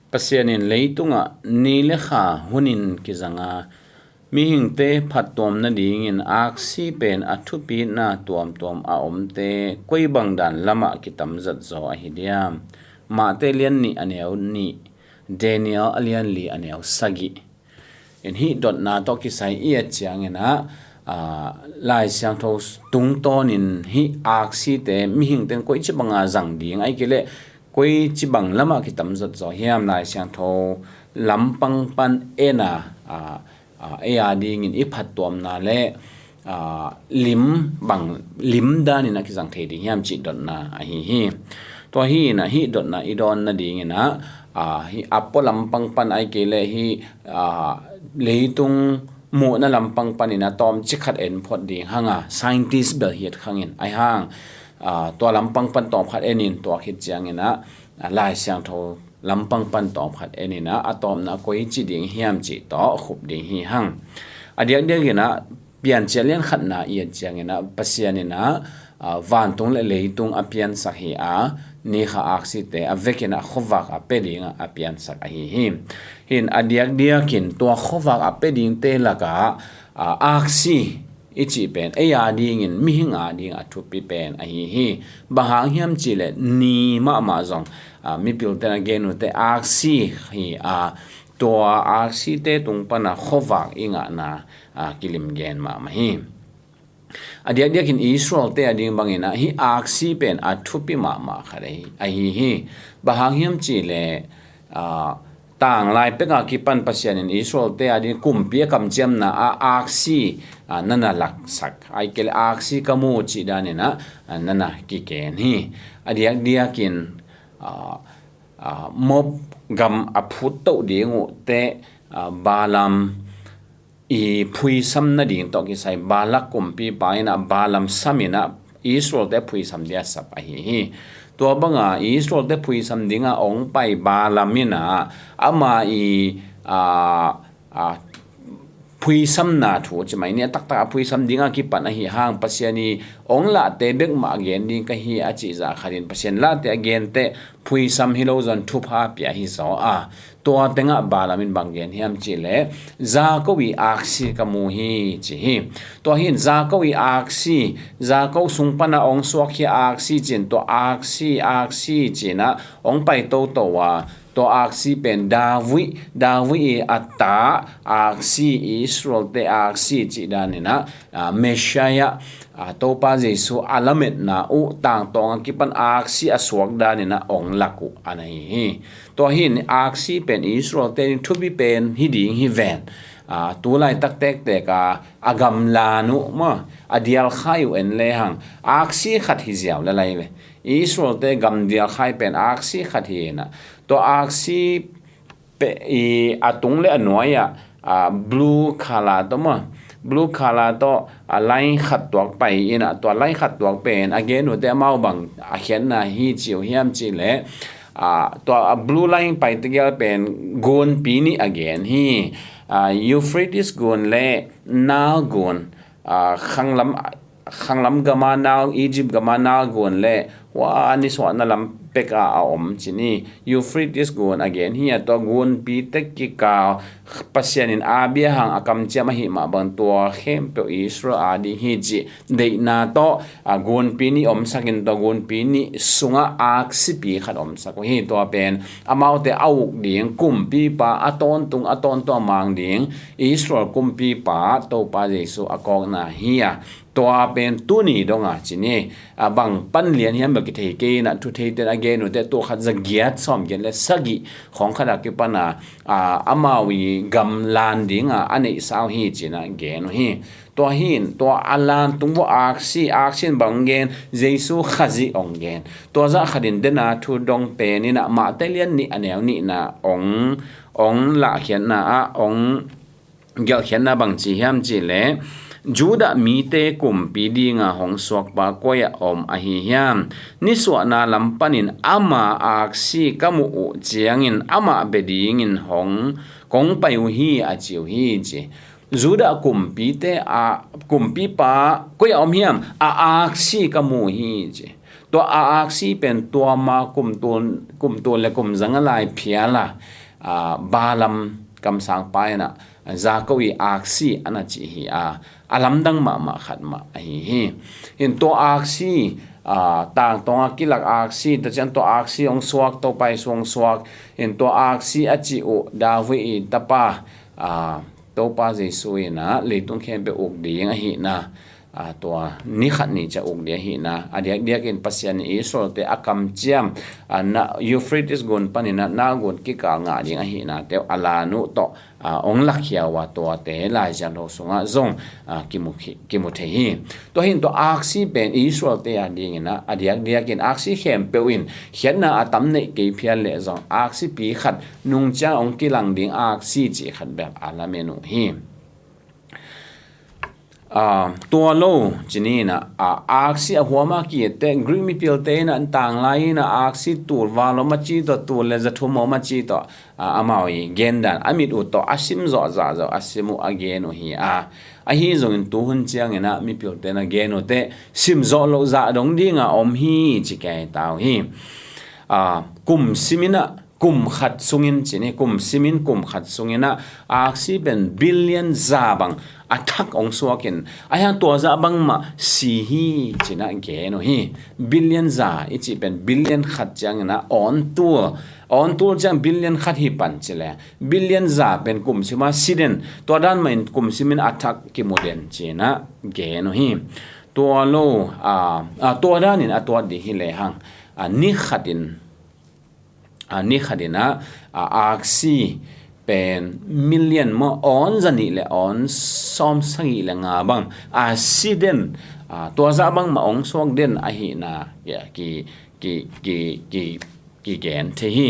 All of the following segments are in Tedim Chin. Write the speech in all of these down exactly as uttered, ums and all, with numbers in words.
Pasian in leitungah ni le kha hunin kizanga mihingte phattuam nadingin aksi pen a thupitna tuamtuam a omte koi bang dan lamah kitamzat zaw ahi diam? Mate lian nih a neu nih, Daniel a lian li a neu sagih. In hih dotna tawh kisai i et ciangin ah, aa, Lai Siangtho tungtawnin hih aksite mihingte in koici banga zang ding, ahih kei leh koici bang lamah kitamzat zaw hiam, Lai Siangtho lampang pan en a, aa, aa, ei a dingin i phattuamna le aa, lim bang, lim danin a kizang thei ding hiam cih dotna ahi hi. Tua hi in ah hih dotna i dawn nadingin ah, aa, hih a pua lampang pan ahih kei leh hih, aa, leitung muhna lampang panin a tawmcik khat en phot ding hang a, scientist bel hi et khang in, ahi hang, aa, tua lampang pan tawmkhat en in, tua khit ciangin ah, aa, Lai Siangtho lampang pan tawmkhat en in ah, a tawpna koici ding hiam cih tawh khup ding hi hang. A diakdiakin ah Piancil lian khatna i et ciangin ah Pasian in ah, aa, vantung le leitung a piansak hi a, ni kha aksite a vekin ah khuavak a pia dingah a piansak ahi hi. Hi in a diakdiakin tua khuavak a pia dingte lakah, aa, aksi i cih pen ei a dingin mihing a ding a thupi pen ahi hi. Bang hang hiam cih leh ni mahmah zong, aa, mipilte in a gen uh teh aksi hi a, tua aksite tung pan a khuavak i ngahna, aa, kilim gen mahmah hi. A diakdiakin Israelte a ding bangin ah hih aksi pen a thupi mahmah khat ahi, ahi hi. Bang hang hiam cih leh, aa, tanglai pek a kipan Pasian in Israelte a ding kumpi a kamciamna ah aksi, aa, na na laksak, ahih kei leh aksi ka mu cih danin ah, aa, na na kigen hi. A diakdiakin, aa, aa, Moab gam a phut toh ding uh teh, aa, Balaam i phuisam nading tawh kisai Balak kumpipa in ah Balaam sam in ah Israelte phuisam ding a sap ahi hi. Tua banga Israelte phuisam dinga ong pai Balaam in ah ama i, aa, aa, phuisamna thu ci mai ni, a taktak a phuisam dinga kipan ahi hang, Pasian i ong lahte bek mah gen ding ka hi a cih zah khatin Pasian lahte a gen teh phuisam hi lo zong thupha pia hi zaw a, tua tengah Balaam in bang gen hiam cih leh, Jakob i aksi ka mu hi ci hi. Tua hi in Jakob i aksi, Jakob sung pan a ong suak hi aksi ci in tua aksi, aksi ci in ah ong pai toto a, tua aksi pen David, David i a ta aksi, Israelte aksi cih danin ah, aa, Messiah, aa, Topa Jesu a lametna uh tangtawng a kipan aksi a suak danin ah ong lak uh a na hi hi. Tua hi in aksi pen Israelte in thupi pen hi ding hi ven. Aa, tu laitak tektek a, a gamlan uh maw, a dialkhai uh en lehang aksi khat hi ziau le lai ve. Israelte gam dialkhai pen aksi khat hi in ah, tua aksi pe-, i a tung le a nuai ah, aa, blue color tawh maw, blue color tawh, aa, line khat tuak pai in ah, tua line khat tuak pen a gen uh teh amau bang a khiatna hi ci uh hiam cih leh, aa, tua a blue line pai tegel pen gunpi nih a gen hi. Aa, Euphrates gun le Nile gun, aa, khanglam, khanglam gama Nile, Egypt gama Nile gun le hua a nisuahna lam pek a a om ci ni, Euphrates gun a gen hi a, tua gunpi tek kikal Pasian in a bia hang a kamciam ahi mah bang tua khempeuh Israel a ding hi cih deihna tawh, aa, gunpi nih omsak in tua gunpi nih sungah aksipi khat omsak uh hi. Tua pen amaute a uk ding kumpipa a tawntung, a tawntung a mang ding Israel kumpipa Topa Jesu a kawkna hi a, tua pen tuni donga ci ni, a, bang pan lian hiam bel kithei kei in ah, thutheite in a gen uh teh tua khat za giat sawm giat le sagih khawng khat a kipan a, a, amau i gamlan dinga a neihsa uh hi ci in ah gen uh hi. Tua hi in tua a lan tung vua aksi, aksi in bang gen, Jesu Khazih ong gen. Tua zah khatin dena thu dong pen in ah Mate lian nih a neu nihna ong, ong lahkhiatna ah ong gelhkhiatna bang ci hiam cih leh, Judah mite kumpi dinga hong suakpa koi ah om ahi hiam? Nisuahna lam panin ama aksi ka muh uh ciangin amah bia dingin hong kong pai uh hi a ci uh hi ci. Judah kumpite a, kumpipa koi ah om hiam? A aksi ka mu uh hi ci. Tua a aksi pen tua ma kum tul, kum tul le kum zanga lai phial a, a, Balaam kamsangpa in a, Jakob i aksi a na cih hi a, a lamdang mahmah khat mah ahi hi. Hin tua aksi, a, tangtawng a kilak aksi, tua ciang tua aksi hong suak, Topa Jesu hong suak. Hin tua aksi a cih uh David i tapa, a, Topa Jesu in a leitung khempeuh uk ding ahihna, a, tua ni khat ni ciang uk ding ahihna, a diakdiakin Pasian in Israelte a kamciam, a, na Euphrates gun panin a Nile gun kikal ngah ding ahihnate uh a lan uh tawh, a, hong lakhia uh a, tuate Lai Siangtho sungah zong, a, kimu, kimu thei hi. Tua hin tua aksi pen Israelte a dingin a, a diakdiakin aksi khempeuh in khiatna a tam neih kei phial leh zong aksipi khat nung ciang hong kilang ding aksi cih khat bek a lamen uh hi. A, tua lo ci ni in a, a, aksi a huam a ki-etteh Greek mipilte in a, tanglai in a aksi tul val om a ci tawh, tul le za thum om a ci tawh, a, amau i gendan a mit uh tawh a sim zawh zahzah a sim uh a gen uh hi a. Ahi zongin tuhun ciangin a mipilte in a gen uh teh sim zawh loh zah dong ding a om hi ci kei ta uh hi. A, kum sim in a kum khat sungin ci ni, kum simin kum khat sungin a aksi pen billion za bang a thak hong suakin, a hiang tua zah bangmah si hi ci-in a gen uh hi. Billion za i cih pen billion khat ciangin a awn tul, awn tul ciang billion khat hi pan ci le, billion za pen kum sima si den, tua dan mahin kum simin a thak kimu den ci-in a gen uh hi. Tua lo, a, a, tua danin a tuat dih hi lehang, a, ni khatin a, ni khatin a, a, aksi pen million maw, awn zanih le awn sawm sagih le nga bang a si den, a, tua zah bangmah hong suak den ahihna, ya, ki, ki, ki, ki, kigen thei hi.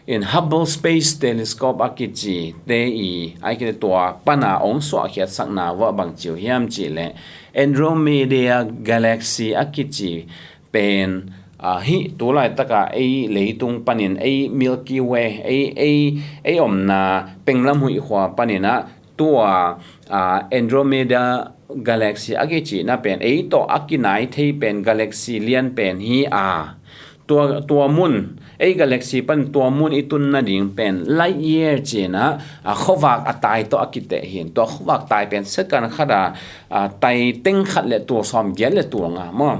In Hubble Space Telescope a kici te i, a kici tua pana hong suahkhiatsakna vua bang ci uh hiam cih leh Andromeda Galaxy a kici pen, a, hih tu laitaka ei leitung panin, ei Milky Way, ei, ei, ei omna penglam huih khua panin a, tua, a, Andromeda Galaxy a kicihna pen ei tawh a kinai thei pen galaxy lian pen hi a, tua, tua mun, ei galaxy pan tua mun i tun nading pen light year ci-in a, a, khuavak a tai tawh a kiteh hi. Tua khuavak tai pen second khat a, a, tai teng khat le tul sawm giat le tul nga maw,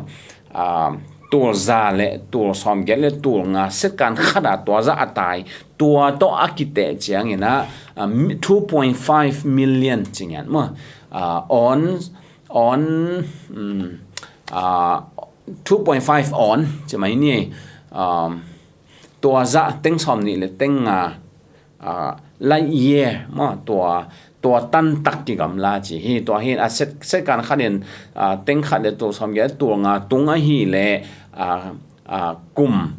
a, tul za le tul sawm giat le tul nga second khat a tua zah a tai, tua tawh a kiteh ciangin a, a, mi-, two point five million ci ngiat maw, a, awn, awn, um, a, two point five awn ci mai ni, um, tua zah teng sawm nih le teng nga, a, light year maw, tua, tua tantak kigamla ci hi. Tua hin a set, second khatin, a, teng khat le tul sawm giat tul nga tung ahih leh, a, a, kum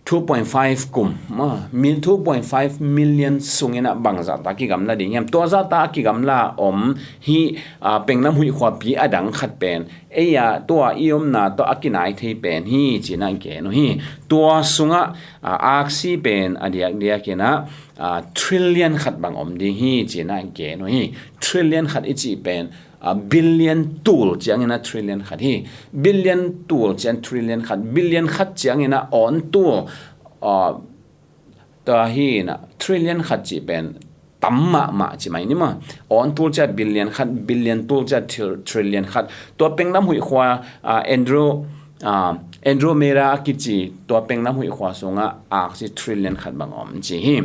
two point five kum maw, mi two point five million sungin a bangzah ta kigamla ding hiam? Tua zah ta kigamla om hi, a, penglam huih khuapi a dang khat pen ei a tua i omna tawh a kinai thei pen hi ci-in a gen uh hi. Tua sungah, a, aksi pen a diakdiakin a, a, trillion khat bang om ding hi ci-in a gen uh hi. Trillion khat i cih pen, a, billion tul ciangin a trillion khat hi. Billion tul ciang trillion khat, billion khat ciangin a awn tul, a, tua hi in a trillion khat cih pen tam mahmah ci mai ni maw. Awn tul ciang billion khat, billion tul ciang tril-, trillion khat. Tua penglam huih khua, a, Andro-, a, Andromeda a kici tua penglam huih khua sungah aksi trillion khat bang om ci hi.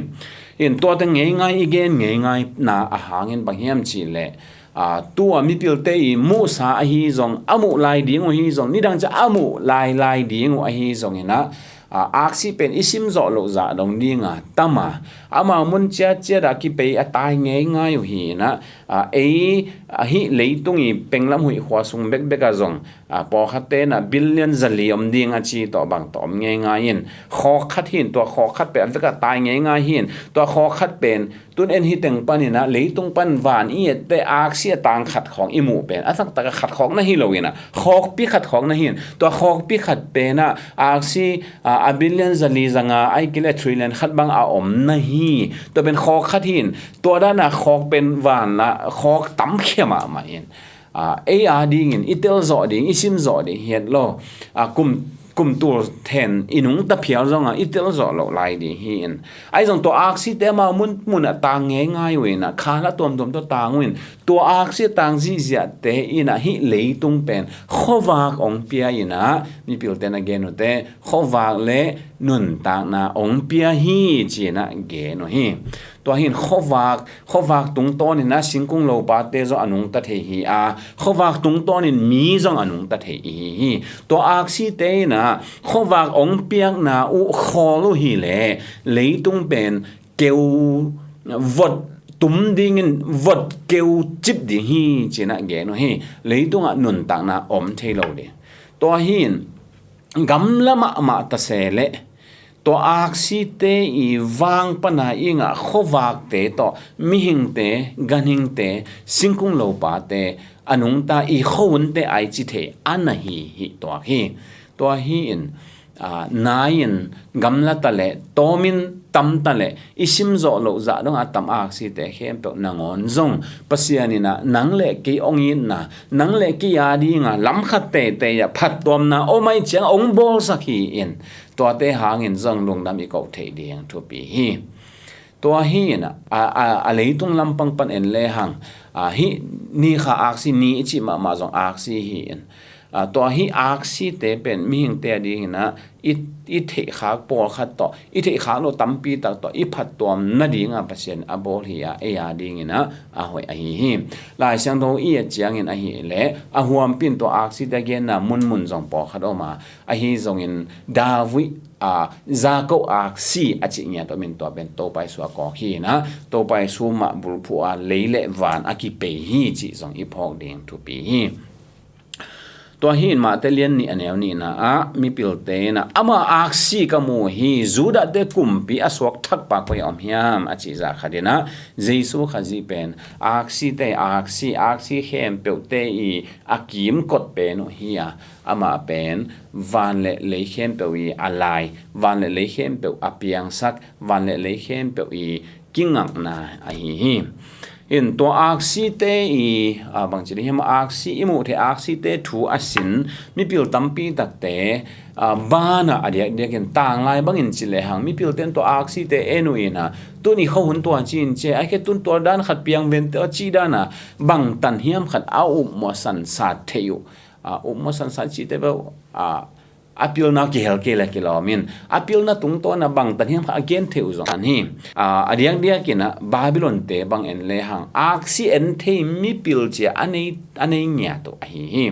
In tuate ngeingai i gen ngeingaina a hangin bang hiam cih leh, a, tua mipilte i muhsa ahi zong, a muh lai ding uh ahi zong, nidang ciang a muh lai lai ding uh ahi zongin a, a, aksi pen i sim zawh loh zah dong ding a tam a, amau mun ciatciat a kipei a tai ngeingai uh hi in a, a, ei, a, hih leitung i penglam huih khua sung bekbek a zong, a, pawlkhatte in a billion zali om ding a ci tawh bang tawh om ngeingai in, khawk khat hi in, tua khawk khat pen a vek a tai ngeingai hi in, tua khawk khat pen tun en hi teng panin a leitung pan van i etteh aksi a tang khat khawng i muh pen a taktak a khat khawng na hi lo in a, khawkpi khat khawng na hi in, tua khawkpi khat pen a aksi, a, a billion zali zanga ahih kei leh trillion khat bang a om na hi. Tua pen khawk khat hi in, tua dan a khawk pen van la khawk tamkhia mahmah in, a, ei a dingin i telzawh ding, i simzawh ding hi het lo. A, kum, kum tul then i nungta phial zongah i telzawh loh lai ding hi in. Ahi zong tua aksite amau mun, munah tang ngeingai uh inah, khan a tuamtuam tawh tang uh in, tua aksi a tang zihziahte inah hih leitung pen khuavak hong pia inah, mipilte na gen uhte, khuavak le nuntakna hong pia hi ci-inah gen uh hi. Tua hi in khuavak, khuavak tungtawninah singkung lopate zong a nungta thei hi a, khuavak tungtawnin mi zong a nungta thei i hi hi. Tua aksite inah khuavak hong piakna uh khawl uh hileh leitung pen keu vot tum dingin vot keu cip ding hi ci-inah gen uh hi. Leitungah nuntakna om thei lo ding. Tua hi in gamla mahmah ta se leh tua aksite i vang pana i ngah khuavakte tawh mihingte, ganhingte, singkung lopate a nungta i khuahunte ai ci thei a na hi hi tuak hi. Tua hi in, a, nai-in gamla ta leh, tawmin tam ta leh, i simzawh loh zah dongah a tam aksite khempeuh nangawn zong Pasian inah nang le kei hong itna, nang le kei a dinga lam khat teitei ah phattuamna om ahih ciang hong bawlsak hi in, tuate hangin zong lungdam i koh theih ding thupi hi. Tua hi in a, a, a, a leitung lampang pan en lehang, a, hih ni kha aksi ni i cih mahmah zong aksi hi in. A, tua hih aksite pen mihingte a dinginah i, i theihkhak pawlkhat tawh, i theihkhak loh tampi tak tawh i phattuam nadinga Pasian a bawl hi a, ei a dinginah a hoih ahi hi. Lai Siangtho i et ciangin ahileh a huampin tua aksite a genna munmun zong pawlkhat om a, ahi zongin David, a, Jakob aksi a cih ngiat om in tua pen Topa Jesu a kawk hi inah, Topa Jesu mah bulphuh a lei le van a kipei hi cih zong i phawk ding thupi hi. Tua hi in Mate lian nih a neu nihna ah mipilte inah, ama aksi ka mu hi, Judahte kumpi a suak thakpa koi a om hiam a cih zah khat inah, Jesu Khazih pen aksite aksi, aksi khempeuhte i a kimkot pen uh hi a, amah pen van le lei khempeuh i a lai, van le lei khempeuh a piangsak, van le lei khempeuh i kingakna ahi hi. In tua aksite i, a, bangci ding hiam, aksi i muh theih aksite thu a sin mipil tampi takte, a, banah a diakdiakin tanglai bangin ci lehang mipilte in tua aksite en uh inah, tun i khuahun tua ci in ci, a khe tun tua dan khat piang vente aw cih dana bangtan hiam khat a upmawh sansat theih uh. A, upmawh sansat cihte beuh, a, a pilna kihel kei le kilawm in, a pilna tungtawna bangtan hiam kha a gen thei uh zong an hi. A, a diakdiakinah Babylon-te bang en lehang aksi en thei mipil cia a nei, a nei ngiat uh ahi hi.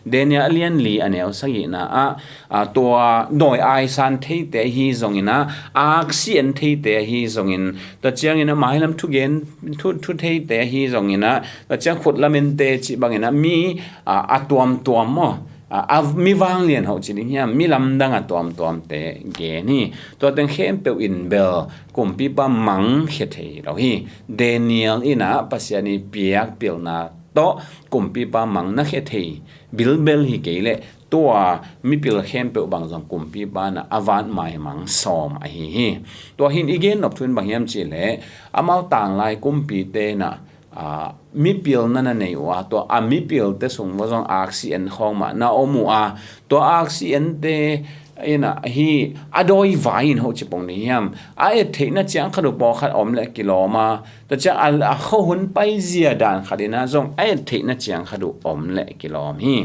Daniel a lian li a neu sagihna ah, a, tua dawi aisan theite ahi zonginah, aksi en theite ahi zongin, tua cianginah mailam thugen, thu, thu theite ahi zonginah, tua ciang khutlam ente cih banginah mi, a, a tuamtuam maw, a, a, mi vanglian hoh ci ding hiam, mi lamdang a tuamtuamte gen hi. Tua teng khempeuh in bel kumpipa mang khia thei lo hi. Daniel inah Pasian i piak pilna tawh kumpipa mang na khia thei bilbel hi kei leh, tua mipil khempeuh bang zong kumpipa na a van maimang sawm ahi hi. Tua hin i gen nop thu in bang hiam cih leh, amau tanglai kumpite na, a, mipil na na nei uh a, tua a mipilte sung va zong aksi en khawng mah na om uh a, tua aksi ente inah hi a dawi vai in hoh ci pong ding hiam, a et theihna ciang khat uh pawlkhat om le kilawm a, tua ciang a, a khuahun paizia dan khat inah zong a et theihna ciang khat uh om le kilawm hi.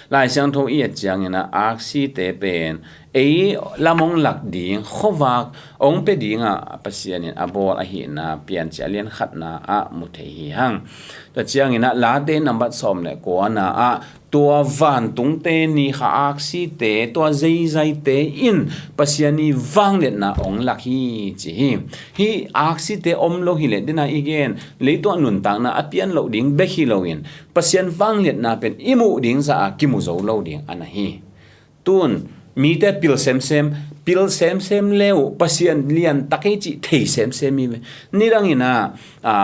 Lai Siangtho i et cianginah aksite pen ei lam hong lak ding, khuavak hong pia dingah Pasian in a bawl ahihna Piancil a lian khatna ah mu thei hi hang. Tua cianginah Late nambat sawm le kuana ah tua vantungte, ni kha aksite, tua zeizaite in Pasian i vangliatna hong lak hi ci hi. Hih aksite om lo hileh dena i gen, leitungah nuntakna a pian loh ding bek hi loin, Pasian vangliatna pen i muh ding zah a kimu zo lo ding a na hi. Tun mite pil semsem, pil semsem le uh Pasian liantak ei cih thei semsem hi ve. Nidanginah, a,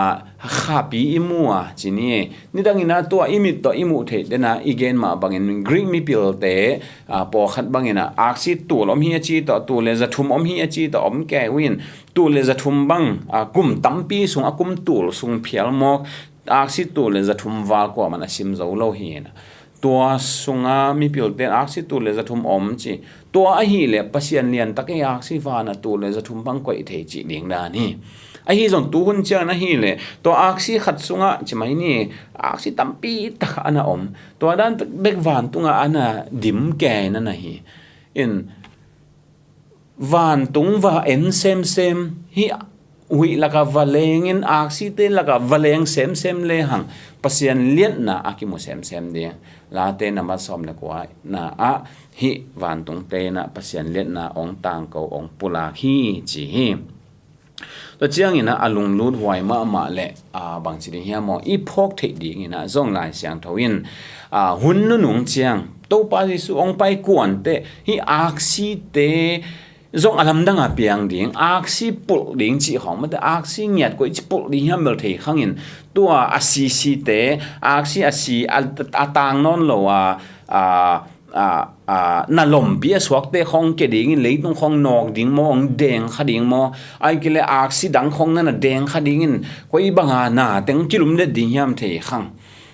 khapi i mu a ci ni. Nidanginah tua i mit tawh i muh theih dena i gen mah bangin Greek mipilte, a, pawlkhat banginah aksi tul om hi a ci tawh, tul le zathum om hi a ci tawh om kei uh in, tul le zathum bang, a, kum tampi sung, a kum tul sung phial mawk aksi tul le zathum val kuaman a sim zo lo hi in ah, tua sunga mipilte'n aksi tul le zathum om ci. Tua ahih leh Pasian liantak ei aksi vanah tul le zathum bang koih thei cih ding dan hi. Ahi zong tuhun ciang ahih leh tua aksi khat sungah ci mai ni, aksi tampi tak a na om. Tua dan bek vantungah a na dim kei na na hi. In vantung va en semsem hi, huih lakah va lengin, aksite lakah va leng semsem lehang Pasian liatna a kimu semsem ding. Late nambat sawm le kuana ah hih vantungte in ah Pasian liatna ong tangko, ong pulak hi ci hi. Tua ciangin ah a lunglut huai mahmah le, aa, bangci ding hiam maw, i phawk theih dingin ah zong Lai Siangtho in, aa, hun nunung ciang Topa Jesu ong pai kuanteh hih aksite zong a lamdang a piang ding, aksi pulh ding cih khawng mate, aksi ngiat koih ci pulh ding hiam bel thei khangin, tua a sisite, aksi a si a, a tang nawn lo a, a, a, a, na lompi a suakte khawng kia dingin, leitung khawng nawk ding maw, ong deng kha ding maw, ai kile aksi dang khawng na na deng kha dingin, koi banga na teng kilumdet ding hiam thei khang.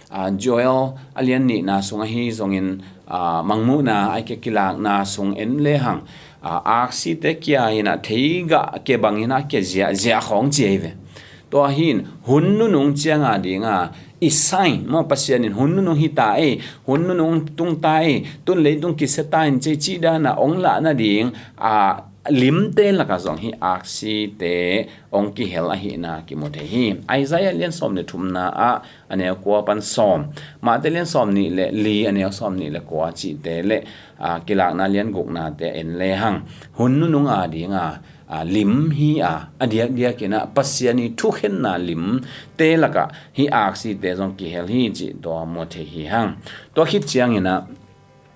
A, Joel a lian nihna sung ahi zongin, a, Mangmuhna ai kia kilakna sung en lehang, a, aksite kia in ah theigah kia bangin ah kia ziahziah khawng ci ahi ve. Tua hi in hun nunung cianga dinga i sign maw, Pasian in hun nunung hi ta ei, hun nunung tung ta ei, tun leitung kisia ta in ci, cih dana ong lah nading, a, limte lakah zong hih aksite ong kihel ahihna kimu thei hi. Isaiah lian sawm le thumna ah a neu kua pan sawm, Mate lian sawm nih le li a neu sawm nih le kua cihte le, a, Kilakna lian guknate en lehang hun nunung a dinga, a, lim hi a, a diakdiakin ah Pasian i thukhenna limte lakah hih aksite zong kihel hi cih tua mu thei hi hang. Tua khit ciangin ah,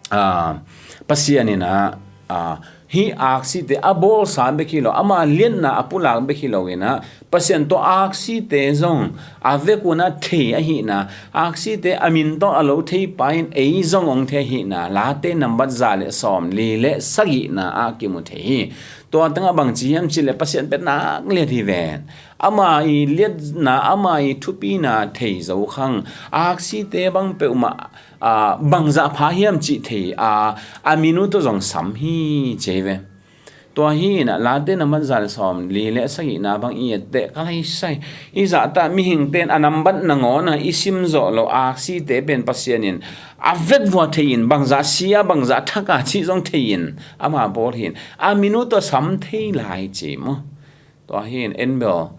a, Pasian in ah, a, hih aksite a bawlsa bek hi lo, ama liatna a pulak bek hi lo in ah, Pasian tua aksite zong a vek un ah thei ahihna, aksite a min tawh a lo thei pa in ei zong ong thei ahihna, Late nambat za le sawm li le sagihna ah kimu thei hi. Tua tengah bangci hiam cih leh Pasian pen nak liat hi ven. Ama i liatna, ama i thupina thei zo khang, aksite bang peuhmah, a, bangzah pha hiam cih thei a, a min uh tawh zong sam hi ci ahi ve. Tua hi in ah Late nambat za le sawm li le sagihna bang i etteh ka laisai, i zahta mihingte'n a nambat nangawn a i sim zawh loh aksite pen Pasian in a vek vua thei in, bangzah sia, bangzah thaka cih zong thei in, ama bawl hi in, a min uh tawh sam thei lai ci maw. Tua hi in en bel,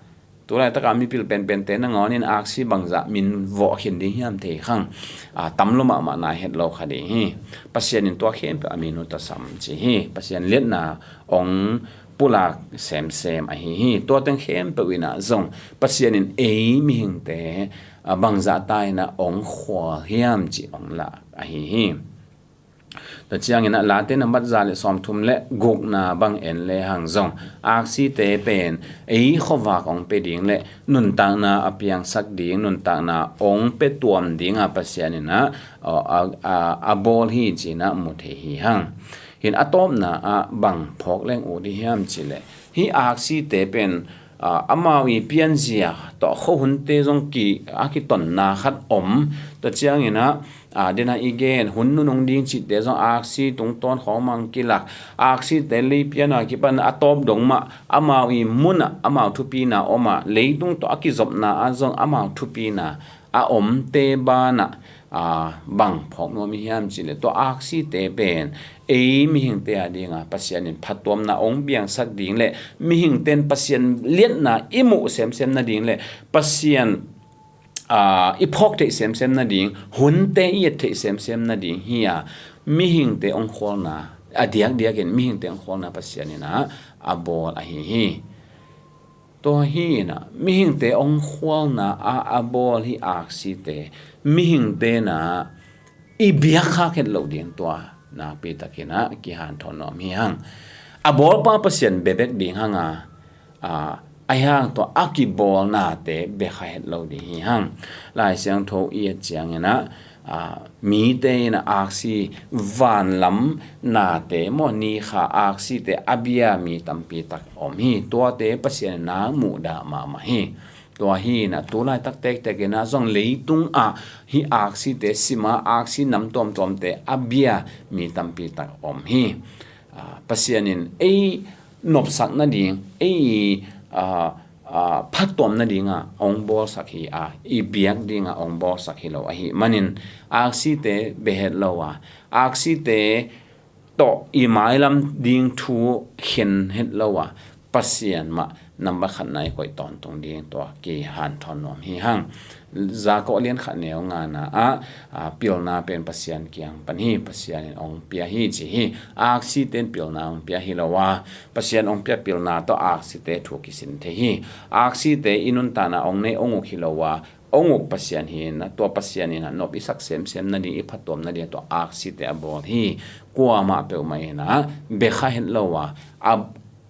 tu laitaka mipil penpente nangawn in aksi bangzah min vawh khin ding hiam thei khang, a, tam lo mahmah nai het lo kha ding hi. Pasian in tua khempeuh a min uh tawh sam ci hi. Pasian liatna ong pulak semsem ahi hi. Tua teng khempeuh in ah zong Pasian in ei mihingte, a, bangzah ta in ah ong khual hiam cih ong lak ahi hi. Tua ciangin ah Late nambat za le sawmthum le gukna bang en lehang zong aksite pen ei khuavak ong pia ding le nuntakna a piangsak ding, nuntakna ong pia tuam ding a Pasian in ah, a, a, a, a bawl hi ci in ah mu thei hi hang. Hi in a tawpna ah bang phawk leng ut ding hiam cih leh hih aksite pen, a, amau i pianzia tawh khuahunte zong ki, a kitonna khat om. Tua ciangin ah, a, dena i gen hun nunung ding cihte zong aksi tungtawn khawng mang kilak, aksite lei piana kipan a tawp dong mah amau i munah amau thupina om a, leitung tawh a kizopna ah zong amau thupina a omte banah, a, bang phawk nuam i hiam cih leh tua aksite pen ei mihingte a dinga Pasian in phattuamna ong piangsak ding le mihingte'n Pasian liatna i muh semsem nading le Pasian, a, i phawk theih semsem nading, hunte i et theih semsem nading hi a, mihingte ong khualna, a diakdiakin mihingte ong khualna Pasian in ah a bawl ahi hi. Tua hi in ah mihingte ong khualna a, a bawl hih aksite mihingte in ah i biakkhak het loh ding tua nakpi takin ah kihanthawn nuam hi hang. A bawlpa Pasian bia bek ding hang a, a, ahi hang tua a kibawlnate bia kha het lo ding hi hang. Lai Siangtho i et ciangin ah, a, mite in ah aksi vanlam nate maw, ni kha aksite a bia mi tampi tak om hi. Tuate Pasian in ah muhdah mahmah hi. Tua hi-in ah, tu laitak tektek in ah zong leitung ah hih aksite sim a, aksi nam tuamtuamte a bia mi tampi tak om hi. Ah, Pasian in ei nopsak nading, ei, ah, ah, phattuam nading ah hong bawlsak hi a, i biak ding ah hong bawlsak hi lo ahih manin, aksite bia het lo a, aksite tawh i mailam ding thu khen het lo a, Pasian mah nambat khatna i koih tawntung ding, tua kihanthawn nuam hi hang. Jakob lian khat neu ngana ah, ah, pilna pen Pasian kiang pan hi, Pasian in hong pia hi ci hi. Aksite in pilna hong pia hi lo a, Pasian hong pia pilna tawh aksite thu kisin thei hi. Aksite i nuntakna hong nei hong uk hi lo a, hong uk Pasian hi-in ah, tua Pasian in ah nop i sak semsem nading, i phattuam nading tua aksite a bawl hi. Kuamah peuhmah in ah bia kha het lo a, a,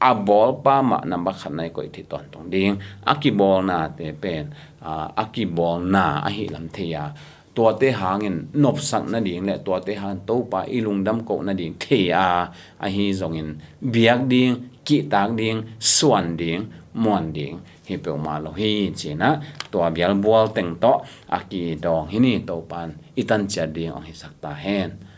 a bawlpa mah nambat khatna i koih thei tawntung ding. A kibawlnate pen, ah, a kibawlna ahih lam thei a, tuate hangin nopsak nading le tuate hangin Topa i lungdam koh nading thei a, ahi zongin biak ding, kihtak ding, suan ding, muan ding hi peuhmah lo hi ci-in ah, tua bialbual teng tawh a kidawng hi ni. Topa in i tanciat ding hong hisak ta hen.